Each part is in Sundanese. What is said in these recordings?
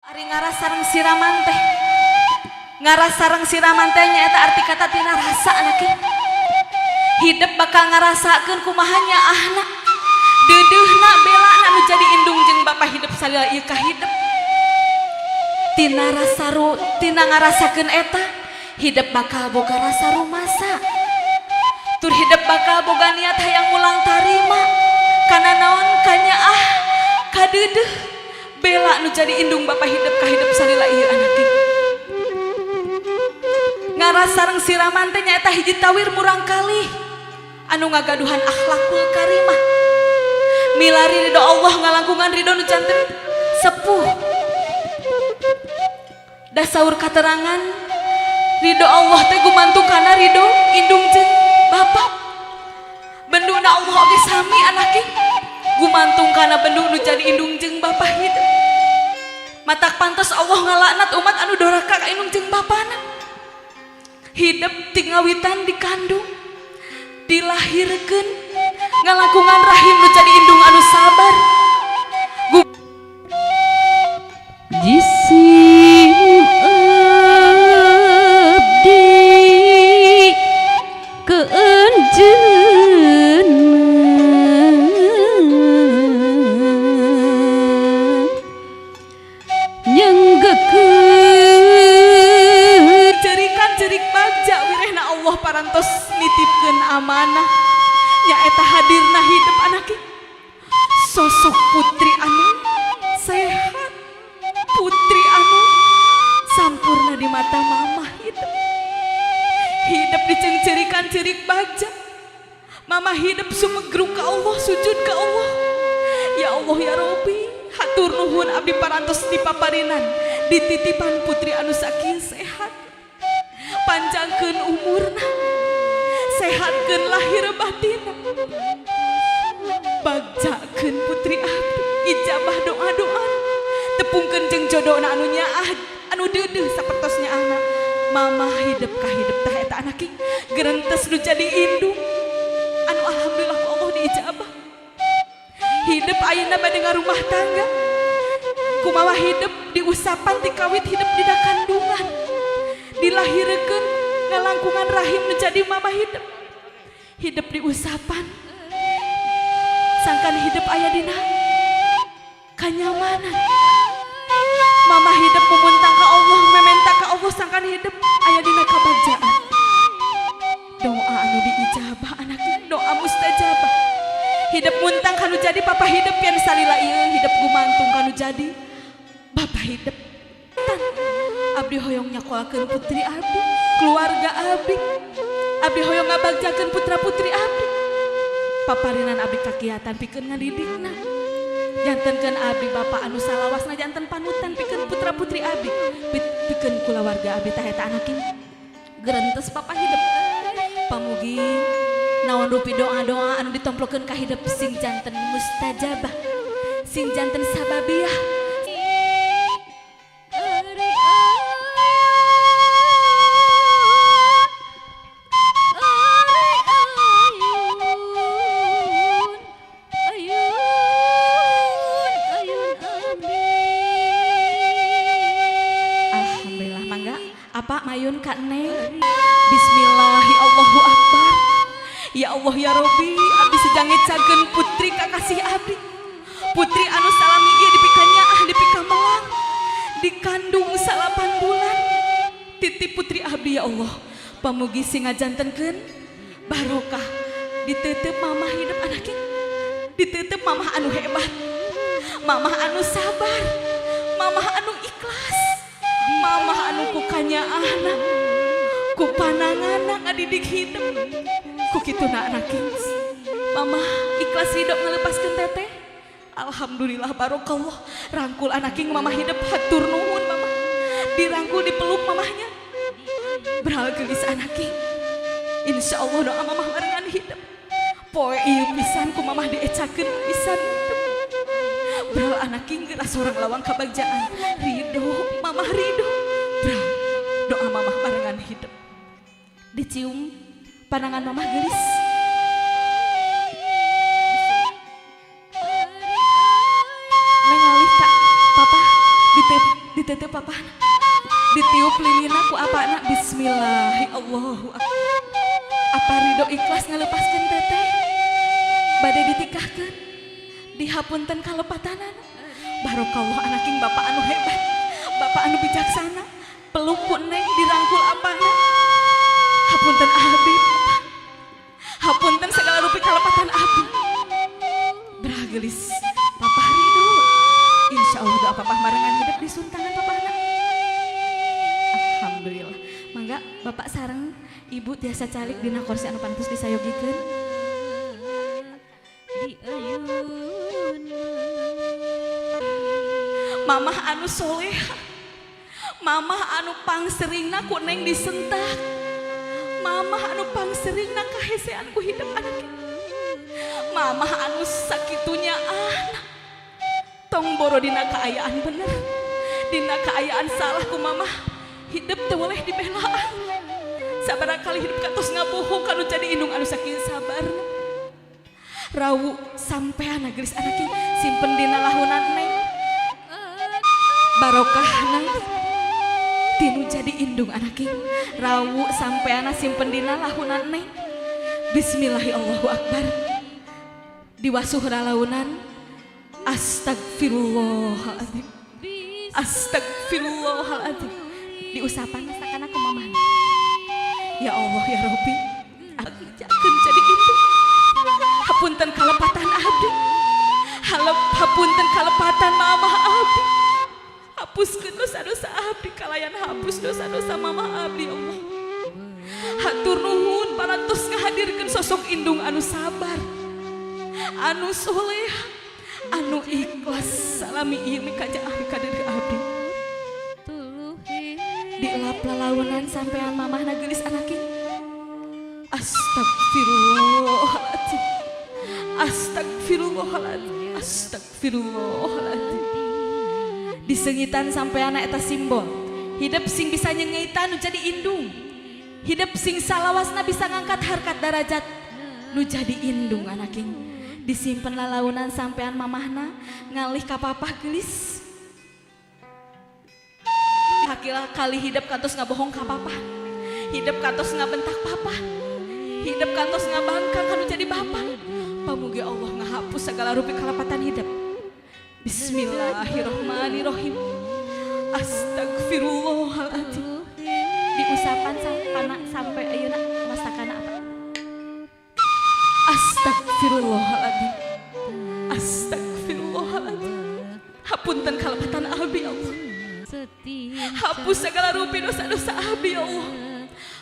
Ari ngaras sareng siraman teh. Ngaras sareng siraman teh nyaeta arti kata tina rasa anak. Hidup bakal ngarasakeun kumaha nyaahna. Deudeuhna belana nu jadi indung jeung bapa hidup salila ieu ka hidup. Tina rasa tina ngarasakeun eta hidup bakal boga rasa rumasa. Tur hidup bakal boga niat hayang mulang tarima. Kana naon kanyaah kadeudeuh bela nu jadi indung bapa hidup ka hidup salila ieu anak. Ngaras sareng siraman teh nyaeta hiji tawir murang kali anu ngagaduhan akhlakul karimah. Milari ridho Allah ngalangkungan ridho nu janten sepuh. Da saur katerangan ridho Allah teh gumantung kana ridho indung jeung bapa. Benduna Allah oge sami anake gumantung kana bendu nu jadi indung jeung bapa hidup. Matak pantes Allah ngalaknat umat anu doraka ka indung jeung bapana. Hidup tingawitan dikandung, dilahirkeun, ngalangkungan rahim nu jadi indung anu sabar. Jisim abdi keenjeun nyenggekeun Cerikan cerik bagja wirehna Allah parantos nitipkeun amanah nyaeta hadirna hidup anake. Sosok putri anu sehat, putri anu sampurna di mata mama hidup. Hidup dicengcerikan cerik bagja. Mama hidup sumegruk ka Allah, sujud ka Allah. Ya Allah ya Robi, hatur nuhun abdi parantos dipaparinan dititipan putri anu sakieu sehat. Panjangkeun umurna, sehatkeun lahir batinna. Bagjakeun putri abdi, ijabah doa-doa. Tepungkeun jeung jodona anu nyaah, anu deudeuh sapertos nyaahna. Mama hidup ka hidup tah eta anak gerentes nu jadi indung. Anu alhamdulillah ku Allah diijabah. Hidup ayeuna bade ngarumah tangga. Kumaha hidup diusapan ti kawit hidup dina kandungan. Dilahirkeun ngalangkungan rahim nu jadi mama hidup. Hidup diusapan. Sangkan hidup aya dina kanyamanan. Mama hidup memuntang ka Allah, mementa ka Allah sangkan hidup aya dina kabagjaan. Doa anu diijabah anak, doa mustajabah. Hidup muntang kanu jadi papa hidup yang salila ieu hidup gumantung kanu jadi bapa hidup. Tan abdi hoyong nyakolakeun putri abdi, keluarga abdi. Abdi hoyong ngabagjakeun putra putri abdi. Paparinan abdi kagiatan pikeun ngadidikna. Jantenkeun abdi bapa anu salawasna janten panutan pikeun putra putri abdi, pikeun kulawarga abdi tah eta anak ini. Gerentes papa hidup. Pamugi naon rupi doa-doa anu ditomplokeun ka hidup sing janten mustajabah, sing janten sababiah. Ari ayun, ari ayun, ayun, ayun abdi. Alhamdulillah mangga apa mayun ka Neng. Bismillahi Allahu Akbar. Ya Allah ya Robi, abdi sejang ngecageun putri kakasih abdi. Putri anu salami ieu dipika nyaah, dipika melang, dikandung 9 bulan. Titip putri abdi ya Allah. Pamugi sing ngajantenkeun barokah. Ditutup mamah hidup anaknya. Ditutup mamah anu hebat. Mamah anu sabar. Mamah anu ikhlas. Mamah anu ku kanyaahna, ku pananganna ngadidik hidup. Ku kituna anak. Mamah ikhlas hidup ngalepaskeun teteh. Alhamdulillah barokallah. Rangkul anak king mamah hidup hatur nuhun mamah. Dirangkul dipeluk mamahnya. Beral gelis anak king. Insya Allah doa mamah barengan hidup. Poe ieu pisan ku mamah diecakeun pisan hidup. Beral anak king geura sorang lawang kabagjaan. Ridho mamah ridho. Beral doa mamah barengan hidup. Dicium pandangan mamah gelis. Nengalih kak papa Diteuteup papahna. Ditiup lilina ku apana. Bismillahi Allahu akbar. Apa ridho ikhlas ngalepaskeun teteh? Bade ditikahkeun. Dihapunten kalepatanana. Barokallah anaking bapak anu hebat. Bapak anu bijaksana. Peluk ku neng dirangkul apana. Hapunten abdi bapak. Hapunten segala rupi kalepatan abdi. Bragelis papa ridho. Insya Allah doa papa barengan hidup di suntangan papahna. Alhamdulillah. Mangga bapak sareng ibu tiasa calik dina kursi anu pantes disayogikeun. Di ayun. Mamah anu soleha. Mamah anu pangseringna ku neng disentak. Mamah anu pangseringna kahesean ku hidup anak. Mamah anu sakitunya anak. Tong boro dina kaayaan bener. Dina kaayaan salah ku mamah. Hidup teu boleh dibelaan. Sabaraha kali hidup kantos ngabohong kanu jadi indung anu saking sabarna. Rawu sampean gelis anak simpen dina lahunan neng. Barokahna tinu jadi indung anaking. Rawu sampeana simpen dina lahunan neng. Bismillahi Allahu akbar. Diwasuh ralaunan. Astagfirullahaladzim. Astagfirullahaladzim. Diusapan masakana ku mamahna. Ya Allah ya Rabbi, abdi jakeun jadi indung. Hapunten kalepatan abdi. Halep hapunten kalepatan mamah abdi. Hapuskeun dosa-dosa abdi kalayan hapus dosa-dosa mamah abdi ya Allah. Hatur nuhun parantos ngahadirkeun sosok indung anu sabar, anu soleh, anu ikhlas salami ieu mikajaah mikadeudeuh abdi. Dilap lalaunan sampean mamahna geulis anaking. Astagfirullahaladzim. Astagfirullahaladzim. Astagfirullahaladzim. Disengitan sampean eta simbol. Hidup sing bisa nyengitan nu jadi indung. Hidup sing salawasna bisa ngangkat harkat darajat nu jadi indung anaking. Disimpen lalaunan sampean mamahna ngalih ka papah geulis. Hakilah kali hidup kantos ngabohong ka papa. Hidup kantos ngabentak papa. Hidup kantos ngabangkang kanu jadi bapak. Pamugi Allah ngahapus segala rupi kalepatan hidup. Bismillahirrahmanirrahim. Astagfirullahaladzim. Diusapan sampai sampai ayeuna masakana apa? Astagfirullahaladzim. Astagfirullahaladzim. Hapunten kalepatan abdi ya Allah. Hapus segala rupi dosa-dosa abdi ya Allah.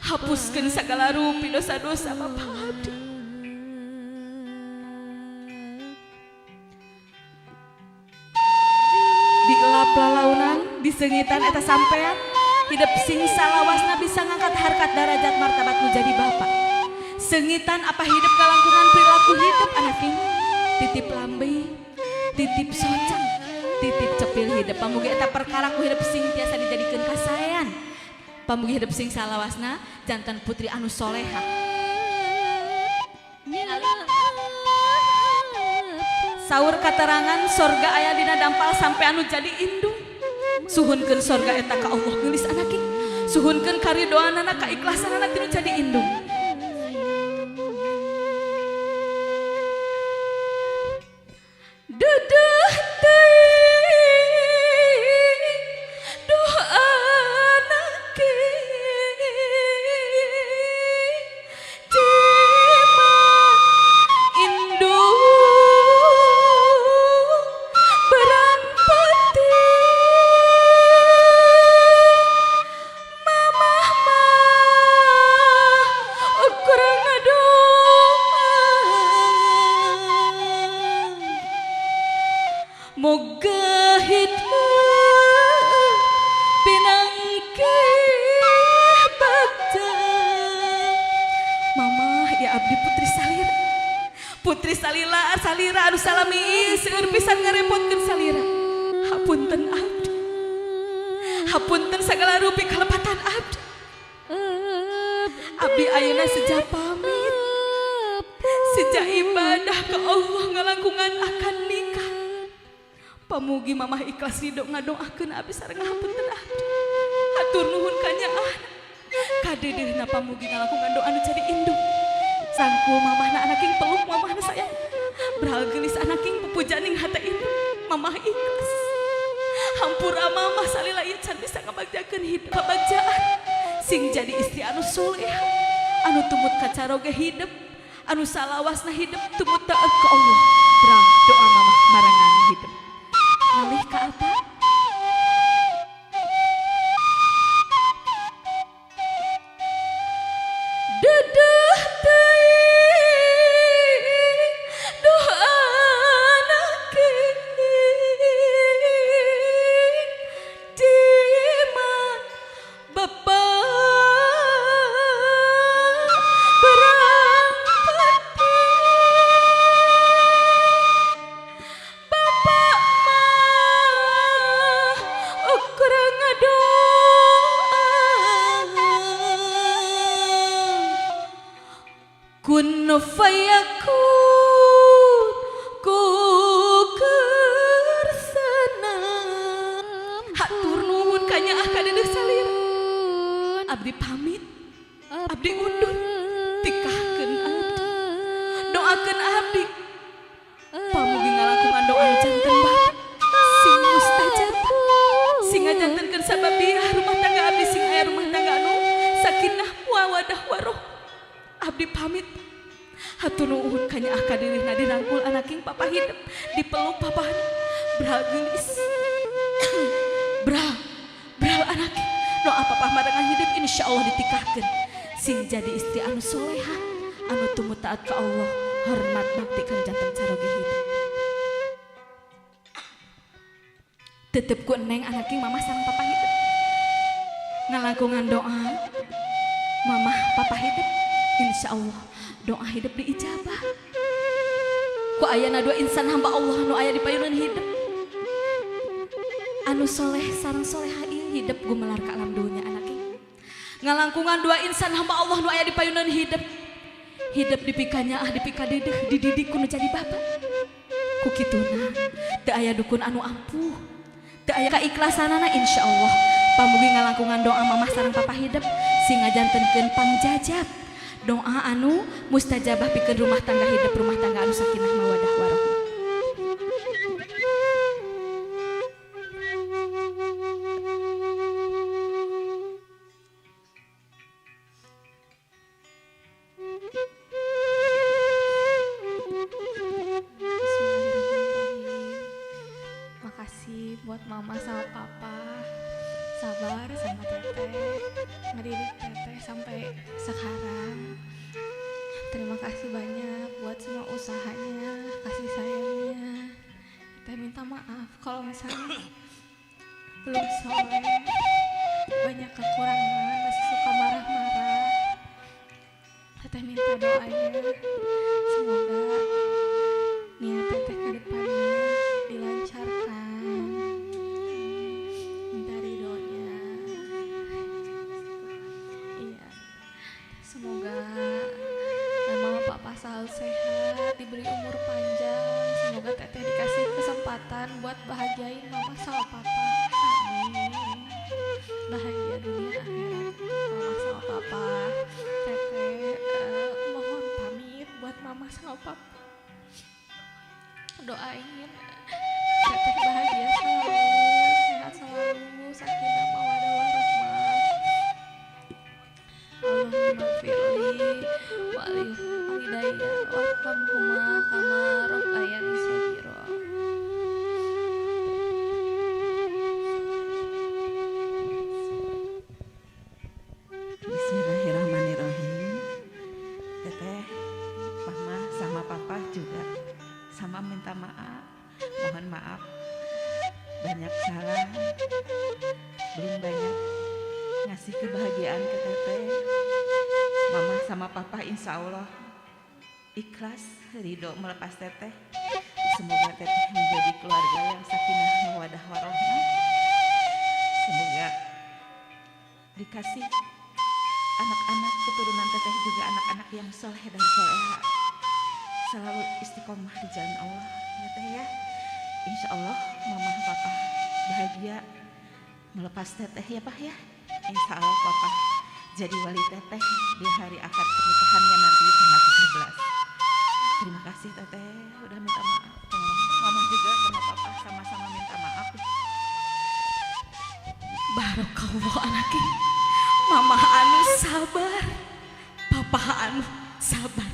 Hapuskeun segala rupi dosa-dosa bapak abdi. Dilap lalaunan, disengitan eta sampean, hidup sing salawasna bisa ngangkat harkat darajat martabat nu jadi bapak. Sengitan apa hidup kalangkungan perilaku hidup anak ini. Titip lambe, titip socang, titip cepil hidup. Pamugi eta perkara ku hidup sing tiasa dijadikeun kasaean. Pamugi hidup sing salawasna jantan putri anu soleha. Saur katerangan sorga aya dina dampal sampai anu jadi indung. Suhunkeun sorga eta ka Allah geulis anaki. Suhunkeun karidoanana kaikhlasanana tinu jadi indung. Dedeh teuing duh anake jimat indung berang putih mamah mah ukur ngadoa moga hidup pinangkih bagja. Mamah ya abdi putri salira. Putri salila salira anu salami seueur pisan ngarepotkeun salira. Hapunten abdi. Hapunten sagala rupi kalepatan abdi. Abdi ayeuna seja pamit. Sejak ibadah ke Allah ngalangkungan akan nikah. Pamugi mamah ikhlas ridho ngadoakeun abdi sareng ngahapunten abdi. Hatur nuhun ka nyaah. Kadeudeuhna pamugi ngalakukan doa anu jadi induk. Sangkul mamahna anaking, peluk mamahna sayang. Bral geulis anaking, pupujaning hate induk. Mamah ikhlas. Hampura mamah salila ieu can bisa ngabagjakeun hidup kabagjaan. Sing jadi istri anu soleha, anu tumut ka caroge hidup, anu salawasna hidup tumut taat ka Allah. Bral doa mamah marengan hidup. Ngalih ka apa? Dedeh teuing duh anaking, jimat bapa berang peti. Bapak mah ukur ngadoa kun fayakun ku kersana. Hatur nuhun ka nyaah kadeudeuh salira. Abdi pamit, abdi undur, tikahkeun abdi, doakeun abdi pamugi ngalakukan doa anu janten bapak sing mustajab, sing ngajantenkeun sababiah rumah tangga abdi sing aya rumah tangga anu sakinah mawadah warohmah. Abdi pamit. Hatur nuhun ka nyaah kadeudeuhna dirangkul anaking papa hidup, dipeluk papahna. Bral geulis, bral bral anaking, doa papa marengan hidup insyaallah ditikahkeun sing jadi istri anu soleha, anu tumut taat ka Allah, hormat bakti kan janten caroge hidup. Tetep ku neng anaking mamah sareng papa hidup ngalangkungan doa mamah papa hidup, insyaallah doa hidup diijabah ku ayana dua insan hamba Allah nu aya di payunan hidup, anu soleh sareng soleha ieu hidup gumelar ka alam dunya. Anaking ngalangkungan dua insan hamba Allah nu aya di payunan hidup, hidup dipikanya ah dipikadeudeeh, dididik ku nu jadi bapak. Ku kituna teu aya dukun anu ampuh, teu aya kaikhlasanana. Insyaallah pamugi ngalangkungan doa mamah sareng papa hidup sing ngajantenkeun pangjajab doa anu mustajabah pikeun rumah tangga hidup, rumah tangga anu sakinah mawadah warohmah. Bismillahirrahmanirrahim. Makasih buat mama sama papa. Sabar sama teteh, ngedidik teteh sampai sekarang. Terima kasih banyak buat semua usahanya, kasih sayangnya. Teteh minta maaf kalau misalnya belum soleh, banyak kekurangan, masih suka marah-marah. Teteh minta doanya, semoga niat teteh ke depannya dilancarkan. Minta ridhonya. Iya. Semoga mama papa selalu sehat, diberi umur panjang. Semoga teteh dikasih kesempatan buat bahagiain mama sama papa. Amin. Bahagia dunia akhirat mama sama papa. Teteh mohon pamit buat mama sama papa. Doain teteh bahagia selalu, sehat selalu, sakinah mawadah warahmah. Allahumma firli wali walidayya warhamhuma kama rabbayani shaghira. Bismillahirrahmanirrahim. Teteh, mama sama papa juga sama minta maaf. Mohon maaf banyak salah, belum banyak ngasih kebahagiaan ke teteh. Mama sama papa insya Allah ikhlas ridho melepas teteh. Semoga teteh menjadi keluarga yang sakinah mawadah warohmah. Semoga dikasih anak-anak keturunan teteh juga anak-anak yang soleh dan soleha, selalu istiqomah di jalan Allah ya teh ya. Insya Allah mama papa bahagia melepas teteh ya Pak ya. Insya Allah papa jadi wali teteh di hari akad pernikahannya nanti tanggal 17. Terima kasih teteh udah minta maaf. Mama juga sama papa sama-sama minta maaf. Barokallah anaki. Mama anu sabar, papa anu sabar.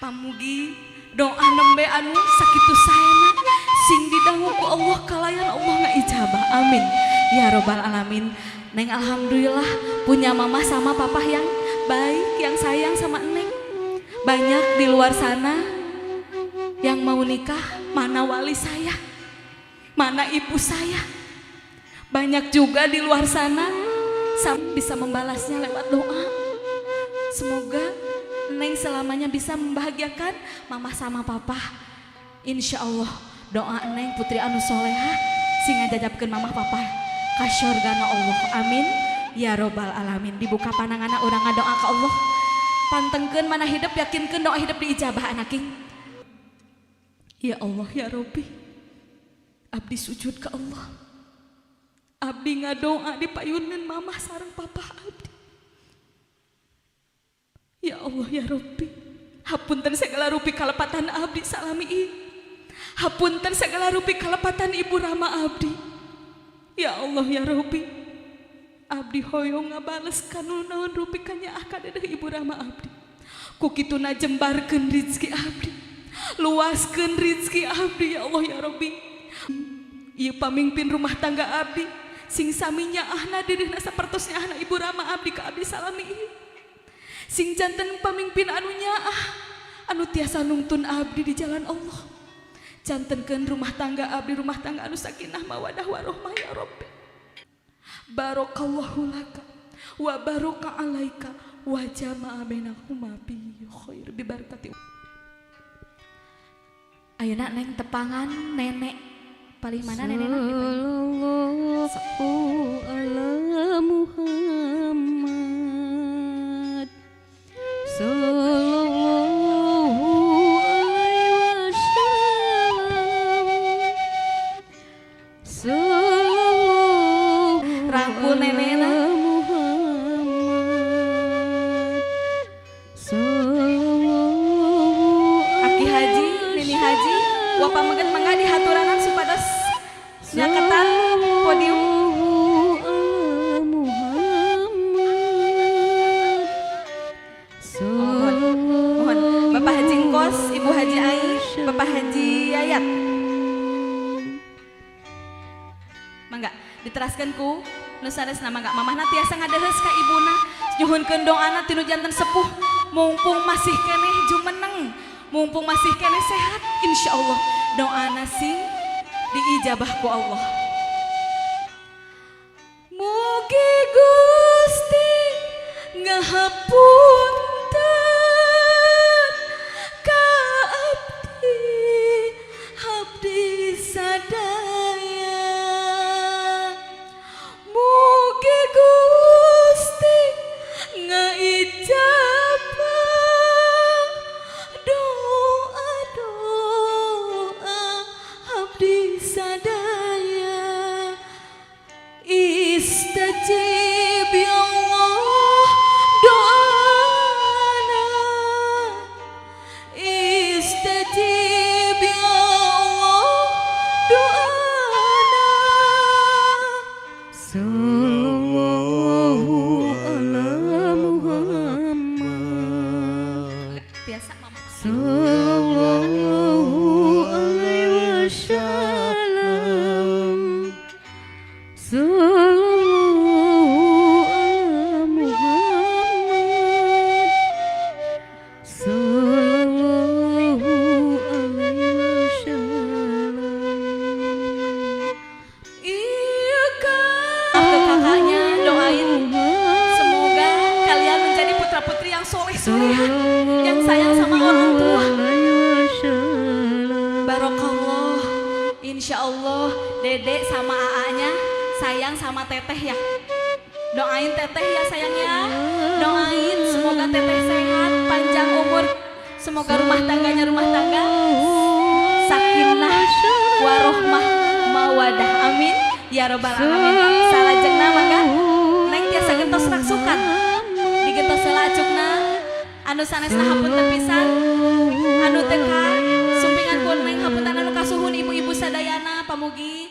Pamugi doa nembe anu sakitu saena sing didangu ku Allah kalayan Allah ngaijabah. Amin ya robbal alamin. Neng alhamdulillah punya mama sama papa yang baik, yang sayang sama Neng. Banyak di luar sana yang mau nikah, mana wali saya, mana ibu saya. Banyak juga di luar sana bisa membalasnya lewat doa. Semoga Neng selamanya bisa membahagiakan mama sama papa. Insya Allah doa Neng putri anu soleha sing ngajajabkeun mama papa ka syurgana Allah. Amin ya robbal alamin. Dibuka pananganna, urang ngadoa ka Allah. Pantengkeun mana hidup, yakinkeun doa hidup diijabah anaking. Ya Allah ya Robbi, abdi sujud ke Allah. Abdi ngadoa di payunan mama sareng papa abdi. Ya Allah ya Robbi, hapunten segala rupi kalepatan abdi salami ieu. Hapunten segala rupi kalepatan ibu rama abdi. Ya Allah ya Robbi, abdi hoyong ngabales kanu naon rupi kanyaah ka dedeh ibu rama abdi. Ku kituna jembarkeun rizki abdi, luaskeun rizki abdi ya Allah ya Robbi. Ieu pamimpin rumah tangga abdi sing sami nyaahna dedehna sapertos nyaahna ibu rama abdi ka abdi salami ieu. Sing janten pamimpin anu nyaah, anu tiasa nungtun abdi di jalan Allah. Jantenkeun rumah tangga abdi rumah tangga anu sakinah mawadah warohmah ya Rabbi. Barakallahu laka wa baraka alaika wa jama'a bainakuma bi khair bi barakati. Ayeuna Neng tepangan nenek palih mana nenekna? Sallallahu ala Muhammad, sallallahu alaihi wasallam, sallallahu Rangkul nenekna. ala Muhammad, sallallahu Aki Haji, Nini Haji, wapa meget mangga dihaturanan supados nyaketan podium. Mohon, mohon. Bapak Haji Ngkos, Ibu Haji Ai, Bapak Haji Yayat. Mangga diteraskeun ku nu sanesna mangga. Mamahna tiasa ngadeheus ka ibuna, nyuhunkeun doana tinu janten sepuh, mumpung masih keneh jumeneng, mumpung masih keneh sehat, insyaallah doana sing diijabah ku Allah. Mugi Gusti ngahapunten ka abdi, abdi sadaya. Mugi Gusti ngaijabah doa doa abdi sadaya. Istajib ya Allah doana, istajib ya Allah doana. Sallallahu ala Muhammad, Biasa mama. Sallallahu alaihi wasallam, sallallahu ala Muhammad, sallallahu alaihi wasallam. Iya kan. Ke kakaknya doain semoga kalian menjadi putra putri yang soleh soleha, yang sayang sama orang tua. Barokallah, insya Allah dedek sama AA-nya sayang sama teteh ya. Doain teteh ya sayang ya. Doain semoga teteh sehat, panjang umur, semoga rumah tangganya rumah tangga sakinah. warohmah mawadah, amin ya robbal alamin. Salajengna mangga Neng tiasa gentos raksukan, digentos heula acukna. Anu sanesna hapunten pisan, anu teka sumpingan ku Neng hapunten anu kasuhun ibu-ibu sadayana, pamugi.